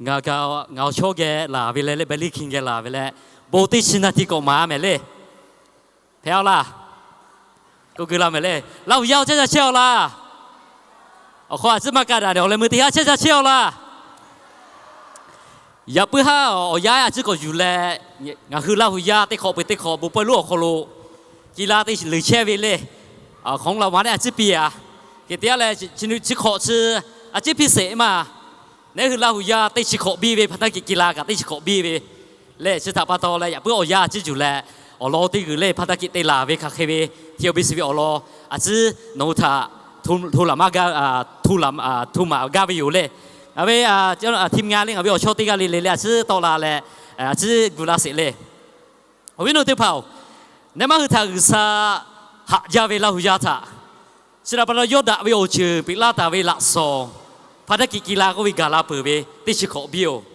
Ngaˬ, ngaˬ awˬ chawˇ geh laˬ ve leh, leh Billy King geh laˬ ve leh, bon teˇ chi naˍ tiˍ k'awꞈ maˍ mehˍ le. Hpehꞈ-aw laˇ. K'oˆ geu laˇ mehˍ le. Laˇ huˍ yaˇ chehˇ ca chehˇ-aw laˇ. Awˬ hk'aw a ciˉ maˇ kaˇ daꞈ leh, awˬ leh meuˇ teˇ haˉ chehˇ ca chehˇ-aw laˇ. Yaꞈ puiˉ haˉ awˬ yanˇ a ciˉ k'awꞈ yuˬ leh, ngaˬ hui Laˇ huˍ yaˇ teˇ hk'awꞈ peuˬ teˇ hk'awꞈ bon pawehˇ lonˉ awˬ hk'aw lo กีฬา teˇ leuˬ chehˇ ve le. Hk'aw laꞈ ma leh a ciˉ piˇ-a. Hk'e te a leh, chi hk'awꞈ chi a ciˉ piˇ sheˍ maˇ. Neˉ hui Laˇ huˍ yaˇ teˇ chi hk'awꞈ biˇ ve ภารกิจกีฬา kaꞈ teˇ chi hk'awꞈ biˇ ve le. Chi htaꞈ pa taw leh, yaꞈ puiˉ awˬ yanˇ a ciˉ yuˬ leh, awˬ lawn teˇ g'uiˬ le ภารกิจ te laˬ ve hk'aˬ hk'e ve, ti awˬ biˇ suh ve awˬ lawn a ciˉ nawˬ hui htaꞈ hto laˬ maˇ gaˇ, hto maˍ gaˇ ve yoˬ le. Ngaˬ ve ทีมงาน le, ngaˬ ve awˬ chawˇ teˇ g'aˇ le le le a ciˉ tawˆ la leh, a ciˉ gu laˇ sheˍ le. Awˬ viˉ nawˬ teˇ hpaˍ-oˬ, neˉ maˇ hui htaꞈ G'uiˬsha haꞈ jaˇ ve Laˇ huˍ yaˇ htaꞈ, chi htaꞈ pa taw Yawˇdanˍ ve awˬ ceuˬ peꞈ laˇ taˍ ve laꞈ shawnˍ ภารกิจกีฬา k'oˆ ve gaˬ la peuˬ ve teˇ chi hk'awꞈ biˇ-oˬ.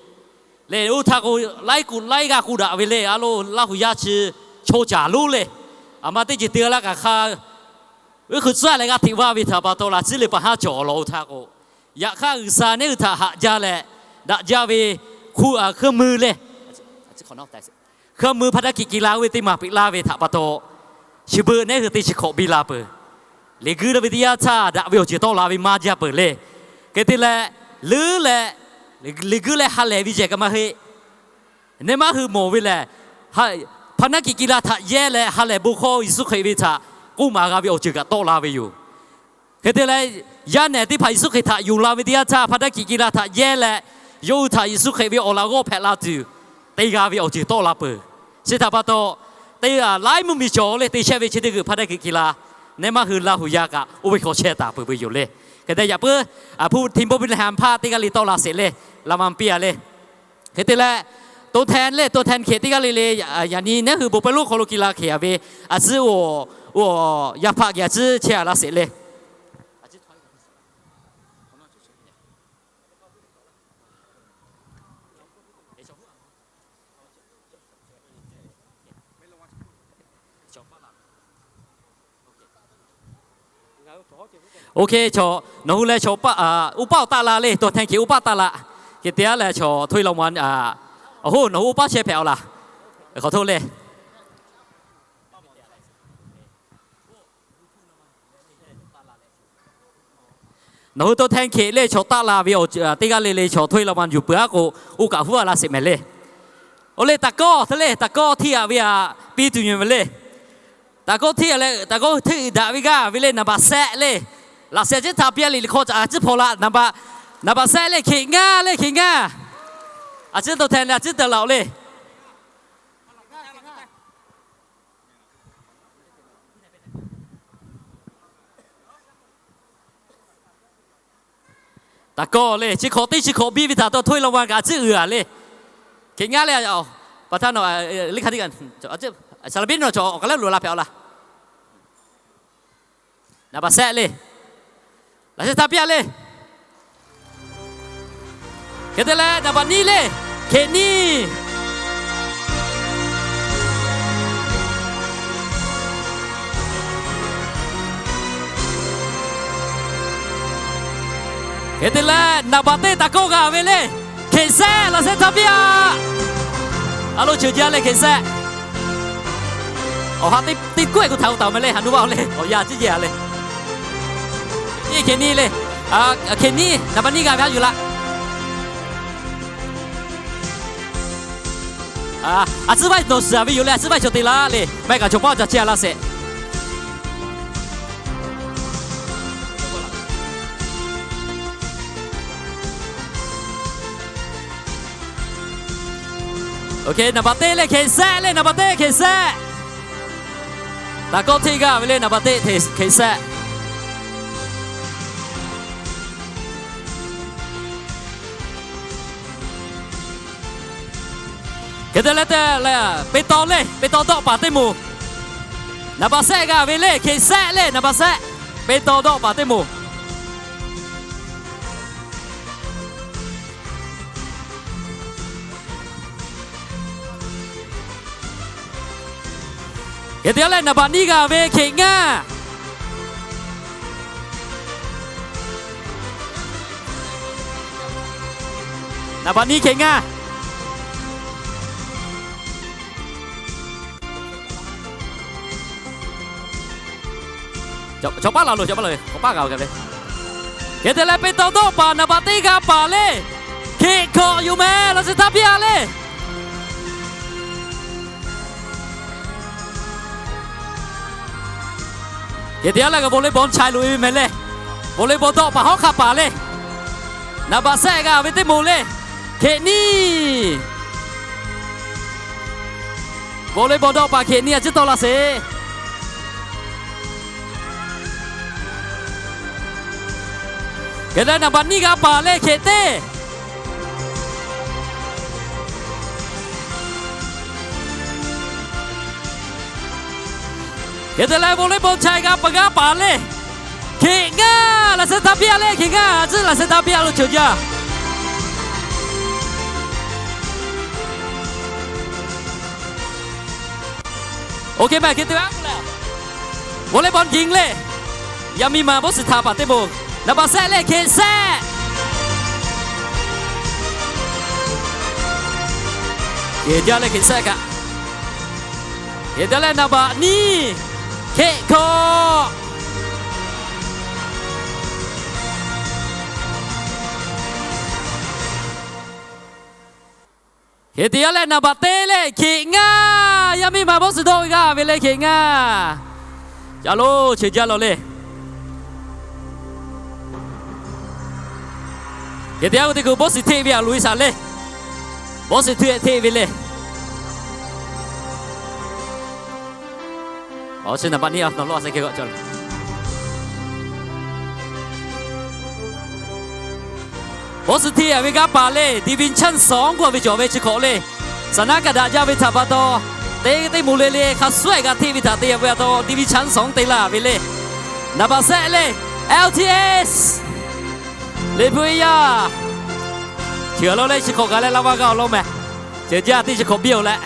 Lehˬ, oˇ htaˇ k'o, laiˉ kuꞈ laiˉ g'aˇ k'oˆ daꞈ ve le. A lo, Laˇ huˍ yaˇ chi chaw caˍ lonˉ le. A ma teˇ ceuˬ te g'a laˇ kaꞈ hk'a, oˇ hkui tcuhˉ leh g'a hteꞈ vaˇ ve htaꞈ pa taw laꞈ ciˉ le pa haˉ cawˬ awˬ lawn oˇ htaˇ k'o, yaꞈ hk'aˇ G'uiˬsha neˉ hui htaꞈ haꞈ jaˇ leh, daꞈ jaˇ ve hk'u, hkui mui le, hkui mui ภารกิจกีฬา oˇ ve teˇ maˬ peꞈ laˇ ve htaꞈ pa taw, chi beuꞈ neˉ hui teˇ chi hk'awꞈ biˇ la peuˬ. Liꞈ guiˇ ve teˇ yanˇ htaˇ daꞈ ve awˬ ceuˬ tawˆ la ve maˇ jaˇ peuˬ le. Hk'e te leh, leuˉ leh, liꞈ guiˇ leh ha lehˬ ve yehˬ kaꞈ maˇ heˆ. Neˉ maˇ hui mawˬ ve lehˬ, ภารกิจกีฬา htaꞈ yehˇ leh ha lehˬ bon hkawˇ Yeˍsuˆ Hkriꞈ ve htaꞈ k'oˆ maˍ g'a ve awˬ ceuˬ kaꞈ tawˆ la ve yoˬ. Hk'e te leh, yaˇ nehˬ teˇ hpaˍ Yeˍsuˆ Hkriꞈ htaꞈ yonˍ la ve teˇ yanˇ htaˇ ภารกิจกีฬา htaꞈ yehˇ leh, yawˇ hui htaꞈ Yeˍsuˆ Hkriꞈ ve awˬ laꞈ g'awˇ hpehꞈ la tuˬ te g'a ve awˬ ceuˬ tawˆ la peuˬ. Chi htaꞈ pa taw, te laiˉ mvuhˇmiˬ cawˬ le te chehˇ ve chi teˇ g'uiˬ ภารกิจกีฬา neˉ maˇ hui Laˇ huˍ yaˇ kaꞈ oˇ ve hk'aw chehˇ taˍ peuˬ ve yoˬ le. Hk'e te yaꞈ puiˉ, a hpu ทีมบอลลีบริหาร hpaˇ teˇ g'aˇ le tawˆ la sheˍ le. Laꞈ ma piˇ-a le. Hk'e te leh, ตัวแทน le, ตัวแทน hkeh teˇ g'aˇ le le, yaꞈ nyi neˉ hui bon pawehˇ lonˉ hk'aw lo กีฬา hkeh-a ve a ciˉ oˬ, oˬ, yaˇ hpaˆ geh a ciˉ chehˇ-a laˇ sheˍ le. OK, chaw, nawˬ hui leh chaw paˆ, oˇ paˆ awˬ taˆ la le, ตัวแทน hkeh oˇ paˆ taˆ la. Hk'e te a leh chaw ถ้วยรางวัล, a hoˉ, nawˬ hui oˇ paˆ chehˇ hpehꞈ-aw laˇ. Hk'aw htoˇ le. Nawˬ hui ตัวแทน hkeh le chaw taˆ la ve awˬ teˇ g'aˇ le le chaw ถ้วยรางวัล yuˬ peuˬ-a k'o, oˇ kaꞈ huˉ-a laˇ sheˍ mehˍ le. Oˇ le taˍ kawˇ htaˇ le, taˍ kawˇ hteˇ-a ve htaꞈ piˇ tuˬ nyi mehˍ le. Taˍ kawˇ hteˇ-a leh, taˍ kawˇ hteˇ daꞈ ve g'aˇ ve le, นัมเบอร์ sheˆ le. Laꞈ sheh ciˉ htaꞈ piˇ-a le, liꞈ hk'aw caꞈ ciˉ hpaw la, นัมเบอร์ sheˆ le, hkeh ngaˇ le, hkeh ngaˇ. A ciˉ ตัวแทน le, a ciˉ teu laˬ-oꞈ le. Taˍ kawˇ le, chi hk'awꞈ teˇ chi hk'awꞈ biˇ ve htaꞈ taw ถ้วยรางวัล kaꞈ a ciˉ uiˍ-a le. Hkeh ngaˇ le, pa htaˇ nawˬ, le hk'a tiˉ kaꞈ, saˍ laˍ biˇ nawˬ chaw awˬ k'a leuˉ loꞈ la hpehꞈ-aw laˇ. นัมเบอร์ sheˆ le. Laꞈ sheh htaꞈ piˇ-a le. Hk'e te leh นัมเบอร์ niˇ le, hkeh niˇ. Hk'e te leh นัมเบอร์ teˇ taˍ kawˇ g'a ve le, hkeh sheˆ. Laꞈ sheh htaꞈ piˇ-a. A lo ceuˬ jaˇ le, hkeh sheˆ. Awˬ ha teˇ kawehˬ k'o htaꞈ-o taˍ-oˬ mehˍ le, ha nu vaˇ-oˬ le, awˬ yanˇ ciˉ jehˬ-a le. Hkeh niˇ le, hkeh niˇ, นัมเบอร์ niˇ g'a ve haˉ yuˬ laˇ. A ciˉ vaˇ nawˬ suhˍ-a ve yoˬ le, a ciˉ vaˇ chaw te laˇ le, maˇ heˆ kaꞈ chaw paˆ ca chehˇ-a laˇ sheˍ. OK, นัมเบอร์ teˇ le, hkeh sheˆ le, นัมเบอร์ teˇ, hkeh sheˆ. Taˍ kawˇ hteˇ g'a ve le, นัมเบอร์ teˇ, hkeh sheˆ. Hk'e te leh te leh, Peˇtawˇ le, Peˇtawˇ dawˆ paˍ teˇ moˍ. นัมเบอร์ sheˆ g'a ve le, hkeh sheˆ le, นัมเบอร์ sheˆ. Peˇtawˇ dawˆ paˍ teˇ moˍ. Hk'e te leh นัมเบอร์ niˇ g'a ve, hkeh ngaˇ. Naˍ baꞈ nyiˇ hkeh ngaˇ. Chaw paˉ la loˬ, chaw paˉ la loˬ, k'awꞈ paˉ g'a ve. Hk'e te leh, Peˍtawˬ dawˆ paˍ naˍ baꞈ teˇ g'aˇ paˍ le, hkeh hkawꞈ yoˬ meh, laꞈ sheh htaˇ piˇ a le. Hk'e te a leh, volleyball chai loꞈ e ve meh le, volleyball dawˆ paˍ hawˉ hk'aˆ paˍ le, naˍ baꞈ shehˆ g'a ve teˇ moˍ le, hkeh nyiˇ. Volleyball dawˆ paˍ hkeh nyiˇ a ciˉ tawˆ la sheˍ. Hk'e te naˍ baꞈ nyiˇ g'aˇ paˍ le, hkeh teˇ. Hk'e te leh, volleyball chai g'a paˍ g'aˇ paˍ le, hkeh ngaˇ. Laꞈ sheh htaˇ piˇ a le, hkeh ngaˇ a ciˉ laꞈ sheh htaˇ piˇ a lo ceuˬ jaˇ. OK meh, hk'e te a k'o leh, volleyball ging le, yaˇ miˇ ma boss htaꞈ paˍ teˇ moˍ, naˍ baꞈ shehˆ le, hkeh shehˆ. Hkeh jaˇ le, hkeh shehˆ kaꞈ. Hk'e te leh, naˍ baꞈ nyiˇ, hkeh hkawꞈ. Hk'e te a leh, naˍ baꞈ teˇ le, hkeh ngaˇ. Yaˇ miˇ ma boss dawˇ ve g'aˇ ve le, hkeh ngaˇ. Ca lo, ceuˬ jaˇ lawˬ le. Hk'e te a k'o, teˇ kuiˬ boss hteˆ ve a loꞈ e shaˍ le. Boss hteˆ hteˆ ve le. Awˬ chi naˍ baꞈ nyiˇ a nawˬ lo a se hkeh g'aꞈ ca le. Boss hteˆ a ve g'aˇ paˍ le, Division Song k'oˆ ve cawˬ ve chi hk'awꞈ le. Saˍ naˉ kaꞈ daꞈ jaˇ ve htaꞈ pa taw, teˇ teˇ moˍ le le hk'a suhˉ e g'a hteˆ ve htaꞈ te a ve a taw, Division Song te laˇ ve le. Naˍ baꞈ shehˆ le, L T S. Liꞈ hpu e yaˇ. Chi a lo le, chi hk'awꞈ gaˬ leh laˇ vaˇ g'aˇ awˬ lawn meh. Ceuˬ jaˇ teˇ chi hk'awꞈ biˇ awˬ leh,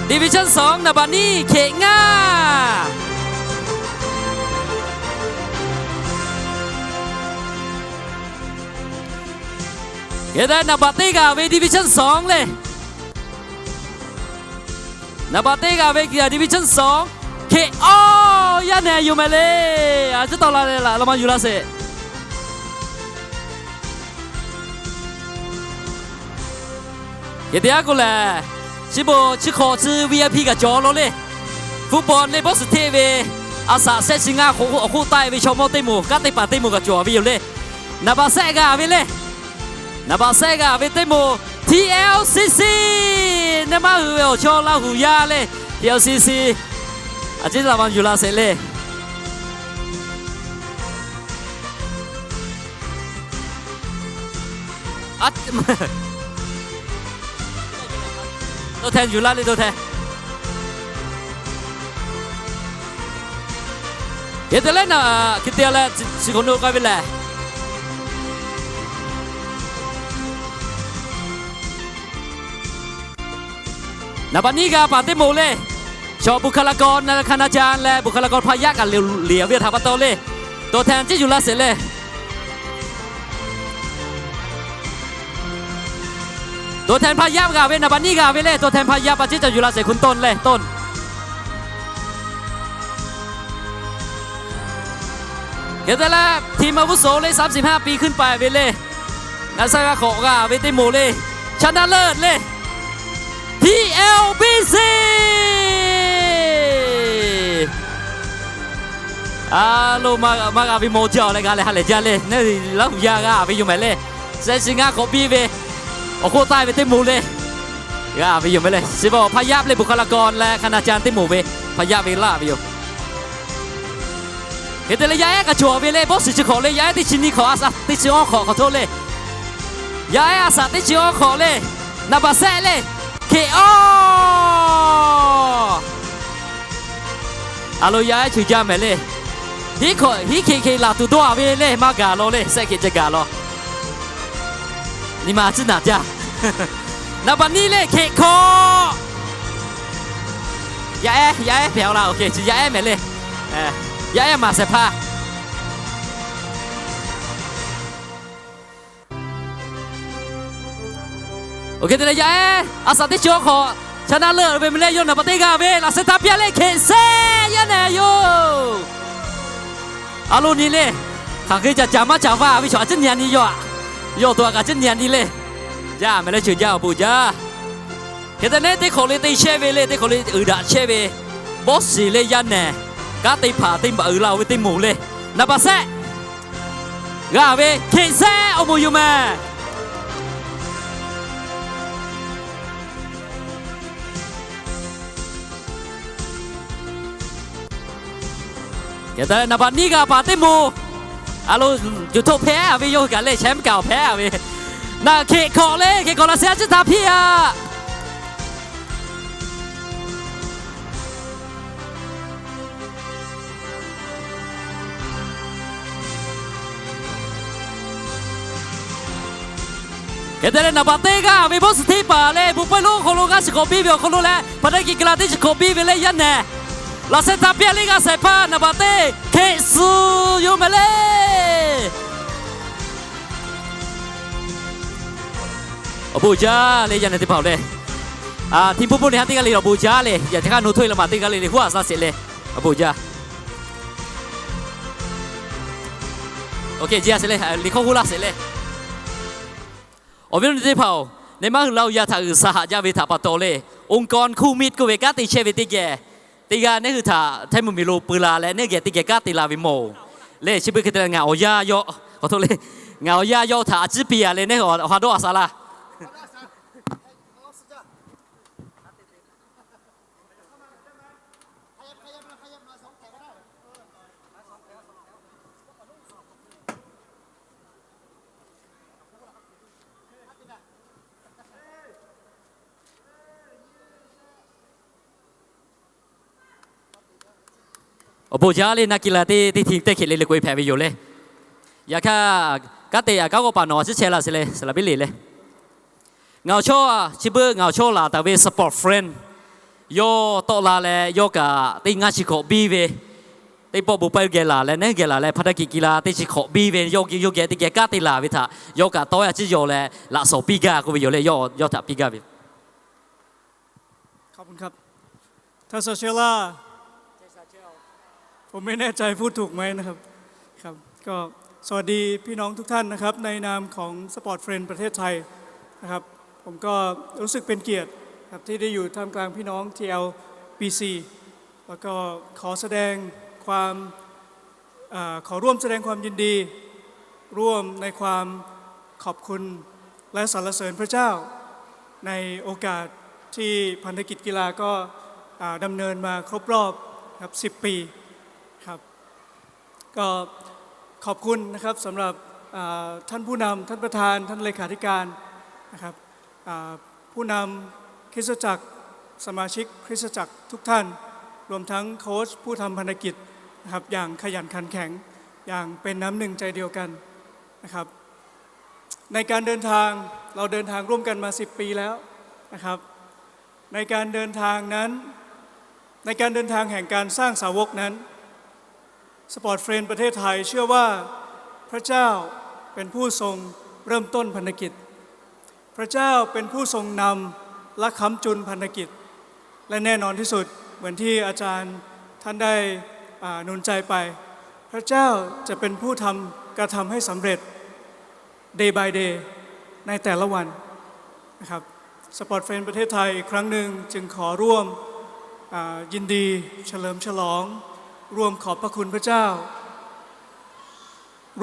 Division Song naˍ baꞈ nyiˇ, hkeh ngaˇ. Hk'e te naˍ baꞈ teˇ g'aˇ ve Division Song le. Naˍ baꞈ teˇ g'aˇ ve Division Song, hkeh awˇ yaˇ nehˬ yoˬ meh le. A ciˉ tawˆ la leh laꞈ la ma yuˬ la sheˍ. Hk'e te a k'o lehˬ, chi beuꞈ chi hk'awꞈ chi V I P kaꞈ cawˬ law le. Football le boss hteˆ ve, a shaꞈ shehˆ chi ngaˇ hk'oˆ awˬ hk'oˆ taˆ e ve chaw mawˇ teˇ moˍ, kanˉ teˇ paˍ teˇ moˍ kaꞈ cawˬ ve yoˬ le. Naˍ baꞈ shehˆ g'a ve le. Naˍ baꞈ shehˆ g'a ve teˇ moˍ T L C C, neˇ maˇ hui ve awˬ chaw Laˇ huˍ yaˇ le, T L C C. A ciˉ la ma yuˬ la sheˍ le. To hteh yuˬ laˇ le, to hteh. Hk'e te leh naˍ, hk'e te leh chi hk'awꞈ nawˬ k'ai ve lehˬ, naˍ baꞈ nyiˇ g'a paˍ teˇ moˍ le, chaw บุคลากร leh คณาจารย์ leh บุคลากร hpaˇ yaˇ kaꞈ liꞈ a ve htaꞈ pa taw le, to hteh ciˉ yuˬ laˇ sheˍ le. To hteh hpaˇ yaˇ g'a ve, naˍ baꞈ nyiˇ g'a ve le, to hteh hpaˇ yaˇ pa ciˉ ca yuˬ laˇ sheˍ, คุณต้น le, ต้น. Hk'e te leh ทีมอาวุโส le สามสิบห้าปีขึ้นไป ve le, ngaˇ shaˉ g'a hk'awꞈ g'a ve teˇ moˍ le, ชนะเลิศ le, T L B C. A lo, maˇ g'a ve maw jaˇ leh g'a leh ha lehˬ jaˇ le. Neˇ Laˇ huˍ yaˇ g'a ve yoˬ meh le. Shehˆ chi ngaˇ hk'awꞈ biˇ ve, awˬ hk'oˆ taˆ ve teˇ moˍ le, g'a ve yoˬ meh le. Chi beuꞈ hpaˇ yaˇ le, บุคลากร leh คณาจารย์ teˇ moˍ ve, hpaˇ yaˇ ve laˇ ve yoˬ. Hk'e te leh yaˇ ehˉ kaꞈ cawˬ ve le, boss chi hk'awꞈ le, yaˇ ehˉ teˇ chi nyiˇ hk'awꞈ, a shaꞈ teˇ chi awˇ hk'awꞈ hk'awꞈ hto le. Yaˇ ehˉ a shaꞈ teˇ chi awˇ hk'awꞈ le, naˍ baꞈ shehˆ le, hkeh awˇ. A lo, yaˇ ehˉ chi jaˇ meh le. Hiˉ hk'awꞈ hiˉ hkeh hkeh laˬ tuˬ dawˇ a ve le, maˇ gaˬ law le, shehˆ hkeh ceh gaˬ law. Nyi ma ciˉ naˍ jaˇ. Naˍ baꞈ nyiˇ le, hkeh hkawꞈ. Yaˇ ehˉ, yaˇ ehˉ hpehꞈ a la, OK, chi yaˇ ehˉ meh le. Yaˇ ehˉ maˍ shehˍ hpaˇ. Oˇ hk'e te leh yaˇ ehˉ a shaꞈ teˇ chi awˬ hk'aw, chaˇ naˆ leuˆ ve meh leh yawˇ naˍ baꞈ teˇ g'aˇ ve laꞈ sheh htaꞈ piˇ a leh hkeꞈ shehˇ yaˇ nehˬ yoˬ. A lo nyi le, hk'aˬ hk'e caˍ caˍ maˇ caˍ va ve chaw a ciˉ nyi a nyi yawˇ aꞈ, yawˇ to a kaꞈ ciˉ nyi a nyi le. Yaˇ meh leh ceuˬ jaˇ awˬ bon jaˇ. Hk'e te leh teˇ hk'awꞈ le te shehˇ ve le, teˇ hk'awꞈ le uiˍ daꞈ chehˇ ve, bawˇ shiˍ leh yaˇ nehˬ, kanˉ te hpaˍ teˇ maˬ uiˍ la-oˬ ve teˇ moˍ le, naˍ baꞈ shehˆ g'a ve hkeꞈ shehˇ awˬ moˍ yoˬ meh. Hk'e te leh naˍ baꞈ nyiˇ g'aˇ paˍ teˇ moˍ, a lo, juˬ htoˆ hpehˇ a ve yawˇ hui kaꞈ leh shehˉ mvuhˇ kaꞈ awˬ hpehˇ a ve, naˬ hkeꞈ hkawꞈ le, hkeꞈ hkawꞈ laꞈ sheh a ciˉ htaꞈ piˇ a. Hk'e te leh naˍ baꞈ teˇ g'aˇ ve bawˇ shiˍ teˇ hpaˍ leh bon pawehˇ lonˉ hk'aw lo g'aˇ shiˍ hk'awꞈ biˇ ve awˬ hk'aw lo leh hpaˍ taˇ kiꞈ kiˬ la teˇ shiˍ hk'awꞈ biˇ ve leh yaˇ nehˬ, laꞈ sheh htaꞈ piˇ a le g'aˇ shehˍ hpaˇ naˍ baꞈ teˇ hkeꞈ suh yoˬ meh le. Awˬ bon jaˇ le yaˇ nehˬ teˇ hpaˍ-oˬ le. Hteˇ puˇ puˇ le ha teˇ g'aˇ le awˬ bon jaˇ le, yaꞈ hk'aˇ nu htoˇ e la maˬ teˇ g'aˇ le le huˉ a shaˍ sheˍ le. Awˬ bon jaˇ. Oˇ hk'e ji a sheˍ le, liꞈ hkawˇ huˉ laˇ sheˍ le. Awˬ viˉ awˬ nyi teˇ hpaˍ-oˬ, neˇ maˇ hui Laˇ huˍ yaˇ htaꞈ G'uiˬsha haꞈ jaˇ ve htaꞈ pa taw le, องค์กร Commit k'oˆ ve kanˉ te chehˇ ve teˇ geh, teˇ g'aˇ neˇ hui htaꞈ htehˇ mvuh miˬ lo peu la leh neˇ geh teˇ geh kanˉ te la ve mawˬ-oˬ. Lehˬ chi beuꞈ hk'e te leh ngaˬ awˬ yaˇ yawˇ, k'awꞈ hto le, ngaˬ awˬ yaˇ yawˇ htaꞈ a ciˉ piˇ a leh neˇ hui awˬ ha dawˇ a sha laˇ. Awˬ bon jaˇ le, naˆ kiˇ la teˇ teˇ hti teˇ hk'e le le k'oꞈ-e hpehꞈ ve yoˬ le. Yaꞈ hk'aˇ, kanˉ te aꞈ kanˉ g'awˇ paˍ nawˬ a ciˉ chehˇ la sheˍ le, saˍ laˍ biˉ le le. Ngaˬ awˬ chawˇ, chi beuꞈ ngaˬ awˬ chawˇ laˬ taˍ ve Sport Friend yawˇ tawˆ la leh yawˇ kaꞈ teˇ ngaˇ chi hkawꞈ biˇ ve, teˇ pawˆ bon pawehˇ geh laˬ leh neˇ geh laˬ leh hpaˇ taˇ kiꞈ kiˬ la teˇ chi hkawꞈ biˇ ve yawˇ geh yawˇ geh teˇ geh kanˉ te laˬ ve htaꞈ yawˇ kaꞈ tawˆ a ciˉ yaw leh laꞈ shawˍ piˇ gaˇ k'oˆ ve yoˬ le, yawˇ yawˇ htaꞈ piˇ gaˇ ve ขอบคุณครับ ท่านสเชลล่า ผมไม่แน่ใจพูดถูกไหมนะครับ ครับ ก็ สวัสดีพี่น้องทุกท่านนะครับ ในนามของ Sport Friend ประเทศไทยนะครับ ผมก็รู้สึกเป็นเกียรติครับที่ได้อยู่ท่ามกลางพี่น้อง ที แอล บี ซี แล้วก็ขอแสดงความ เอ่อ ขอร่วมแสดงความยินดี ร่วมในความขอบคุณและสรรเสริญพระเจ้า ในโอกาสที่พันธกิจกีฬาก็ อ่า ดำเนินมาครบรอบครับ สิบ ปีครับ ก็ขอบคุณนะครับสำหรับ อ่า ท่านผู้นำ ท่านประธาน ท่านเลขาธิการนะครับ อ่า ผู้นำคริสตจักร สมาชิกคริสตจักรทุกท่าน รวมทั้งโค้ชผู้ทำพันธกิจนะครับ อย่างขยันขันแข็ง อย่างเป็นน้ำหนึ่งใจเดียวกันนะครับ ในการเดินทาง เราเดินทางร่วมกันมา สิบ ปีแล้วนะครับ ในการเดินทางนั้น ในการเดินทางแห่งการสร้างสาวกนั้น Sport Friend ประเทศไทยเชื่อว่าพระเจ้าเป็นผู้ทรงเริ่มต้นพันธกิจ พระเจ้าเป็นผู้ทรงนำและค้ำจุนพันธกิจ และแน่นอนที่สุดเหมือนที่อาจารย์ท่านได้ อ่า หนุนใจไป พระเจ้าจะเป็นผู้ทำ กระทำให้สำเร็จ day by day ในแต่ละวันนะครับ Sport Friend ประเทศไทยอีกครั้งหนึ่งจึงขอร่วม อ่า ยินดีเฉลิมฉลอง ร่วมขอบพระคุณพระเจ้า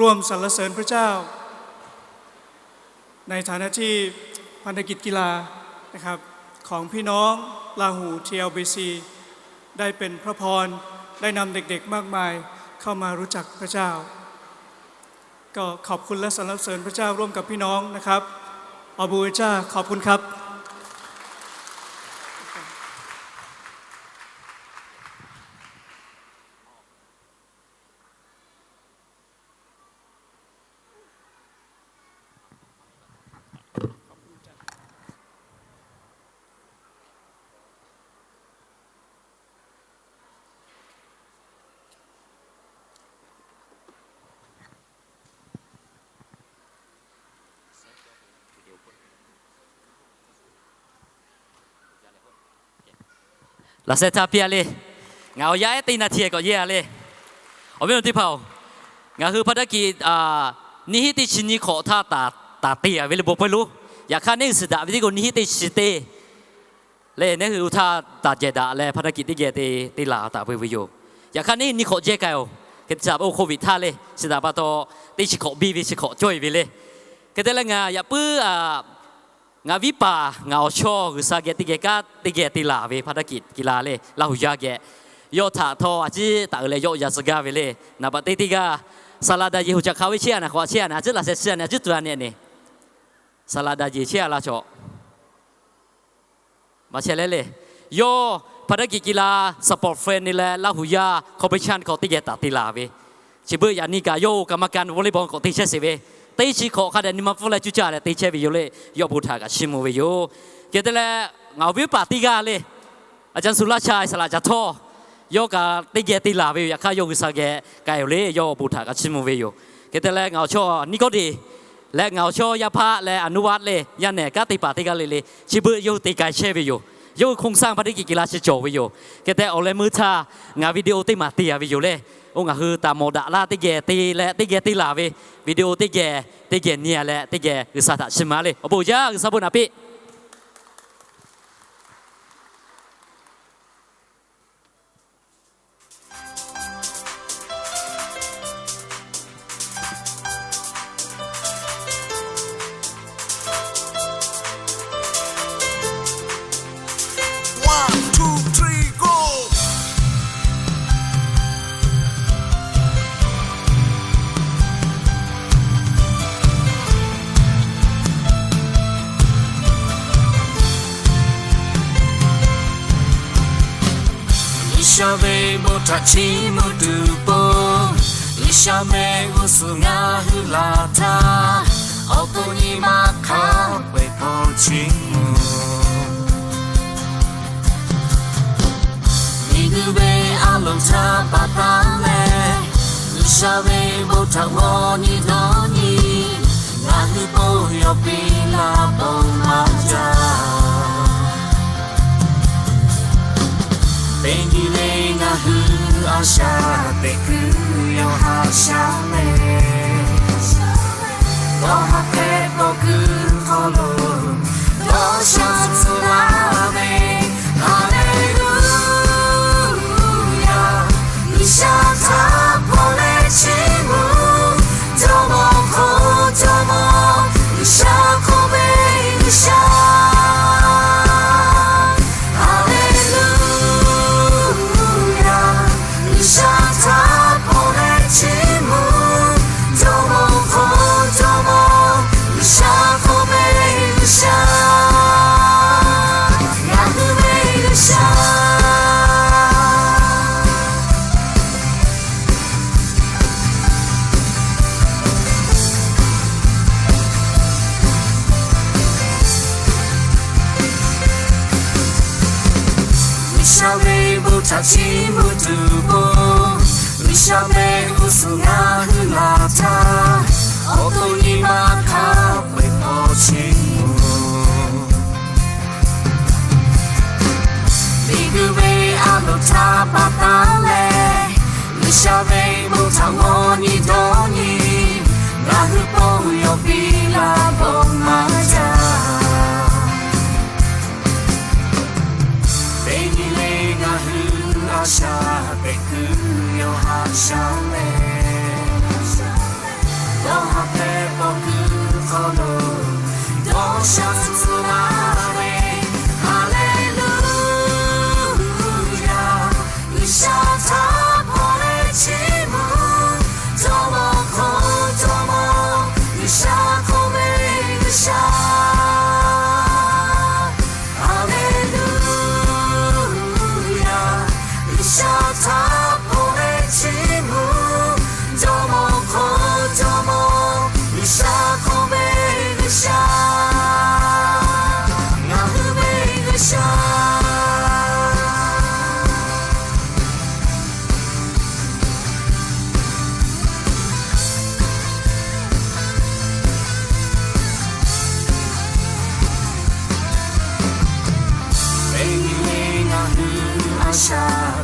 ร่วมสรรเสริญพระเจ้า ในฐานะที่พันธกิจกีฬานะครับ ของพี่น้องลาหู ที แอล บี ซี ได้เป็นพระพร ได้นำเด็กๆมากมายเข้ามารู้จักพระเจ้า ก็ขอบคุณและสรรเสริญพระเจ้าร่วมกับพี่น้องนะครับ Awˬ bon uiˍ jaˇ, ขอบคุณครับ Laꞈ sheh htaˇ piˇ-a le. Ngaˬ awˬ yaˇ ehˉ teˇ naˇ htiˇ k'awꞈ yeˇ-a le. Awˬ viˉ awˬ nyi teˇ hpaˍ-oˬ, ngaˬ hui hpaˇ taˇ kiꞈ nyiˇ hinˉ teˇ chi nyi hk'awꞈ htaˇ taˍ te-a ve le bon pawehˇ lo. Yaꞈ hk'aˇ neˇ hui shiˍ daꞈ ve teˇ k'o nyiˇ hinˉ teˇ chi teˇ leh neˇ hui oˇ htaˇ taˍ jehˬ daꞈ leh hpaˇ taˇ kiꞈ teˇ geh te te laˬ taˍ ve yoˬ. Yaꞈ hk'aˇ neˇ hui nyi hk'awꞈ jehˇ k'ai-oˬ. Hk'e te chi a k'o COVID htaˇ le, chi htaꞈ pa taw teˇ chi hk'awꞈ biˇ ve chi hk'awꞈ cawˇ-e ve le. Hk'e te leh ngaˬ yaꞈ puiˉ ngaˬ viˉ paˍ ngaˬ awˬ chawˇ G'uiˬsha geh teˇ geh kanˉ teˇ geh te laˬ ve hpaˇ taˇ kiꞈ kiꞈ la le Laˇ huˍ yaˇ geh. Yawˇ htaꞈ htawˇ a ciˉ taˍ uiˍ leh yawˆ yan tcuh gaˇ ve le. Naˍ baꞈ teˇ teˇ g'aˇ saˍ laꞈ daꞈ jeˬ hoꞈ caꞈ hk'a ve chehˇ-a naˍ hk'awꞈ chehˇ-a naˍ a ciˉ laꞈ sheh chi-a naˍ a ciˉ tuˬ-a nehˆ ne. Saˍ laꞈ daꞈ jeˬ chehˇ-a la chaw maˇ chehˇ leh le. Yawˇ hpaˇ taˇ kiꞈ kiꞈ la support friend le leh Laˇ huˍ yaˇ competition hk'aw teˇ geh taˍ te laˬ ve. Chi beuꞈ yaꞈ nyi kaꞈ yawˇ oˇ กรรมการ volleyball k'awꞈ te chehˇ sheˍ ve, teˇ chi hk'awꞈ hk'a dehꞈ nyi ma pfuhˇ leh cuˇ caˇ leh te chehˇ ve yoˬ le. Yawˇ bon htaꞈ kaꞈ chiˇ mvuh ve yoˬ. Hk'e te leh ngaˬ awˬ viˉ paˍ teˇ g'aˇ le, อาจารย์สุรชัย สละจันทร์ทอง yawˇ kaꞈ teˇ geh te laˬ ve yoˬ. Yaꞈ hk'aˇ yawˇ G'uiˬsha geh k'ai-oˬ le, yawˇ bon htaꞈ kaꞈ chiˇ mvuh ve yoˬ. Hk'e te leh ngaˬ awˬ chawˇ นิโคเดช leh ngaˬ awˬ chawˇ yaˇ hpaˆ leh อนุวัฒน์ le yaˇ nehˬ kanˉ te paˍ teˇ g'aˇ le le, chi beuꞈ yawˇ hui te k'ai chehˇ ve yoˬ. Yawˇ hui โครงสร้าง hpaˇ taˇ kiꞈ kiꞈ la chi cawˬ ve yoˬ. Hk'e te awˬ leh meuˇ htaˇ ngaˬ video teˇ maˬ te-a ve yoˬ le. Oˇ ngaˬ hui taˍ mawˬ daꞈ laˇ teˇ geh te leh teˇ geh te laˬ ve video teˇ geh teˇ geh nyi-a leh teˇ geh G'uiˬsha htaꞈ chiˇ mvuh le. Awˬ bon jaˇ G'uiˬsha bon naꞈ piˇ. G'uiˬsha ve bon htaꞈ chiˇ mvuh tuˬ po, G'uiˬsha mehˆ g'uˇ suhˍ ngaˬ hui laˬ htaˇ, awˬ to nyi ma hk'a peu-eˬ hpawˇ chiˇ mvuh. Miˬguiˬ ve a loˍ htaꞈ pa taˉ leh, G'uiˬsha ve bon htaꞈ g'aw nyi dawˇ nyi, ngaˬ hui bon yawˬ piˇ laˇ bon maˇ jaˇ. Teˇ nyi le ngaˬ hui a shaꞈ teꞈ kuiˬ yawˇ haꞈ shaˉ leh, dawˇ haꞈ hpehꞈ kawˆ kuiˬ hk'aw lo dawˇ shaˉ tcuh laˇ ve, Haˍleˍluˇyaˬ. G'uiˬsha htaꞈ hpaw leh chiˇ mvuh, jawˇmawˇ hk'oˆ jawˇmawˇ, G'uiˬsha hk'oˆ ve G'uiˬsha. Haˍleˍluˇyaˬ. G'uiˬsha htaꞈ hpaw leh chiˇ mvuh, jawˇmawˇ hk'oˆ jawˇmawˇ, G'uiˬsha hk'oˆ ve G'uiˬsha. Ngaˬ hui ve G'uiˬsha. G'uiˬsha ve bon htaꞈ chiˇ mvuh tuˬ po, G'uiˬsha mehˆ g'uˇ suhˍ ngaˬ hui laˬ htaˇ, awˬ to nyi ma hk'a peu-eˬ hpawˇ chiˇ mvuh. Miˬguiˬ ve a loˍ htaꞈ pa taˉ leh, G'uiˬsha ve bon htaꞈ g'aw nyi dawˇ nyi, ngaˬ hui bon yawˬ piˇ laˇ bon maˇ jaˇ. Teˇ nyi le ngaˬ hui a shaꞈ teꞈ kuiˬ yawˇ haꞈ shaˉ leh, dawˇ haꞈ hpehꞈ kawˆ kuiˬ hk'aw lo dawˇ shaˉ tcuh laˇ ve, Haˍleˍluˇyaˬ. G'uiˬsha htaꞈ hpaw leh chiˇ mvuh, jawˇmawˇ hk'oˆ jawˇmawˇ, G'uiˬsha hk'oˆ ve G'uiˬsha. Haˍleˍluˇyaˬ. G'uiˬsha htaꞈ hpaw leh chiˇ mvuh, jawˇmawˇ hk'oˆ jawˇmawˇ, G'uiˬsha hk'oˆ ve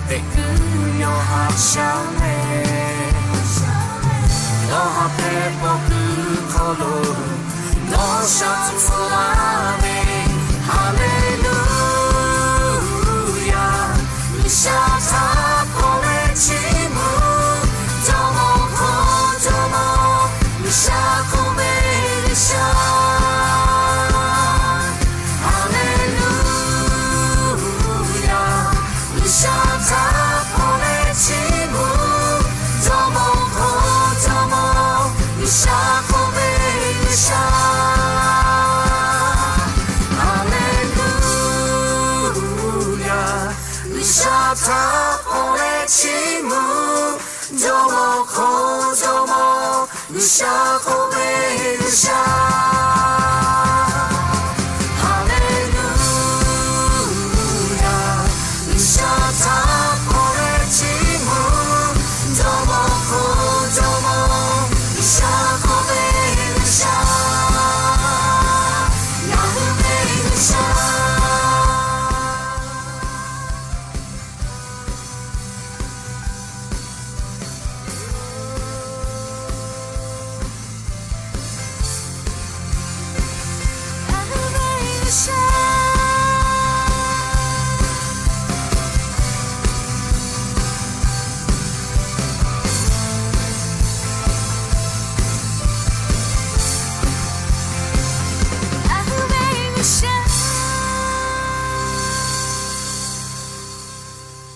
teꞈ kuiˬ yawˇ haꞈ shaˉ leh, nawˬ haꞈ hpehꞈ pawˆ kuiˬ hk'aw lo nawˬ shaˍ hpu laˇ ve, Haˍleˍluˇyaˬ. G'uiˬsha htaꞈ k'awꞈ leh chiˇ mvuh, jawˇmawˇ hk'aw jawˇmawˇ, G'uiˬsha hk'oˆ ve G'uiˬsha. Haˍleˍluˇyaˬ. G'uiˬsha htaꞈ k'awꞈ leh chiˇ mvuh, jawˇmawˇ hk'aw jawˇmawˇ, G'uiˬsha hk'oˆ ve G'uiˬsha. Haˍleˍluˇyaˬ. G'uiˬsha htaꞈ k'awꞈ leh chiˇ mvuh, jawˇmawˇ hk'aw jawˇmawˇ, G'uiˬsha hk'oˆ ve G'uiˬsha.